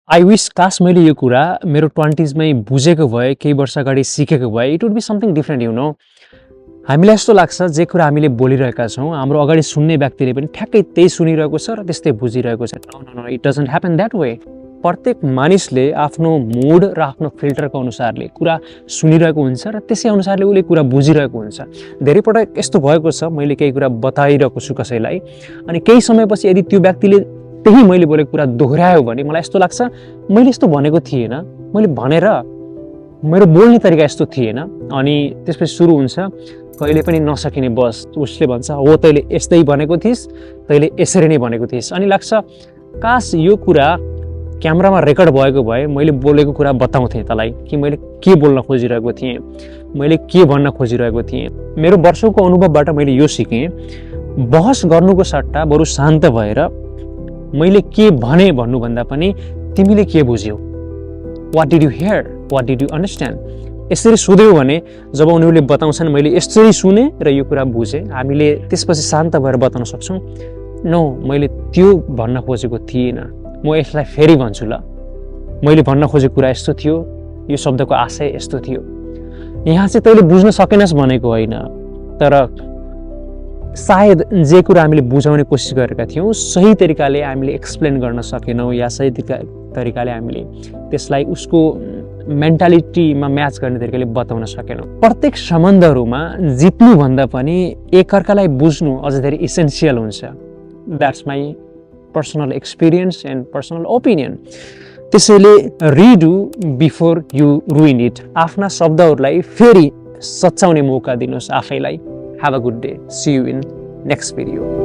I wish काश मैले यो कुरा मेरो 20s मै बुझेको भए, केही वर्ष अगाडि सिकेको भए, it would be something different you know. हामीलाई यस्तो लाग्छ जे कुरा हामीले बोलिरहेका छौँ हाम्रो अगाडि सुन्ने व्यक्तिले पनि ठ्याक्कै त्यही सुनिरहेको छ र त्यस्तै बुझिरहेको छ। No no no, it doesn't happen that way. प्रत्येक मानिसले आफ्नो मुड र आफ्नो फिल्टरको अनुसारले कुरा सुनिरहेको हुन्छ र त्यसै अनुसारले उसले कुरा बुझिरहेको हुन्छ। धेरै पटक यस्तो भएको छ मैले केही कुरा बताइरहेको छु कसैलाई अनि केही समयपछि यदि त्यो व्यक्तिले त्यही मैले बोलेको कुरा दोहोऱ्यायो भने मलाई यस्तो लाग्छ मैले यस्तो भनेको थिएन, मैले भनेर मेरो बोल्ने तरिका यस्तो थिएन। अनि त्यसपछि सुरु हुन्छ कहिले पनि नसकिने बस। उसले भन्छ हो तैँले यस्तै भनेको थिइस्, तैँले यसरी नै भनेको थिइस्। अनि लाग्छ काश यो कुरा क्यामेरामा रेकर्ड भएको भए मैले बोलेको कुरा बताउँथेँ तँलाई कि मैले के बोल्न खोजिरहेको थिएँ, मैले के भन्न खोजिरहेको थिएँ। मेरो वर्षौंको अनुभवबाट मैले यो सिकेँ, बहस गर्नुको सट्टा बरु शान्त भएर मैले के भने भन्नुभन्दा पनि तिमीले के बुझ्यौ, what did you hear, what did you understand, यसरी सोध्यौ भने जब उनीहरूले बताउँछन् मैले यसरी सुने र यो कुरा बुझेँ, हामीले त्यसपछि शान्त भएर बताउन सक्छौँ नो मैले त्यो भन्न खोजेको थिएन, म यसलाई फेरि भन्छु ल, मैले भन्न खोजेको कुरा यस्तो थियो, यो शब्दको आशय यस्तो थियो। यहाँ चाहिँ तैँले बुझ्न सकेनस् भनेको होइन, तर सायद जे कुरा हामीले बुझाउने कोसिस गरेका थियौँ सही तरिकाले हामीले एक्सप्लेन गर्न सकेनौँ या सही तरिकाले हामीले त्यसलाई उसको मेन्टालिटीमा म्याच गर्ने तरिकाले बताउन सकेनौँ। प्रत्येक सम्बन्धहरूमा जित्नुभन्दा पनि एकअर्कालाई बुझ्नु अझ धेरै इसेन्सियल हुन्छ। That's my personal experience and personal opinion. त्यसैले redo before you ruin it. आफ्ना शब्दहरूलाई फेरि सच्याउने मौका दिनुहोस् आफैलाई। Have a good day. See you in next video.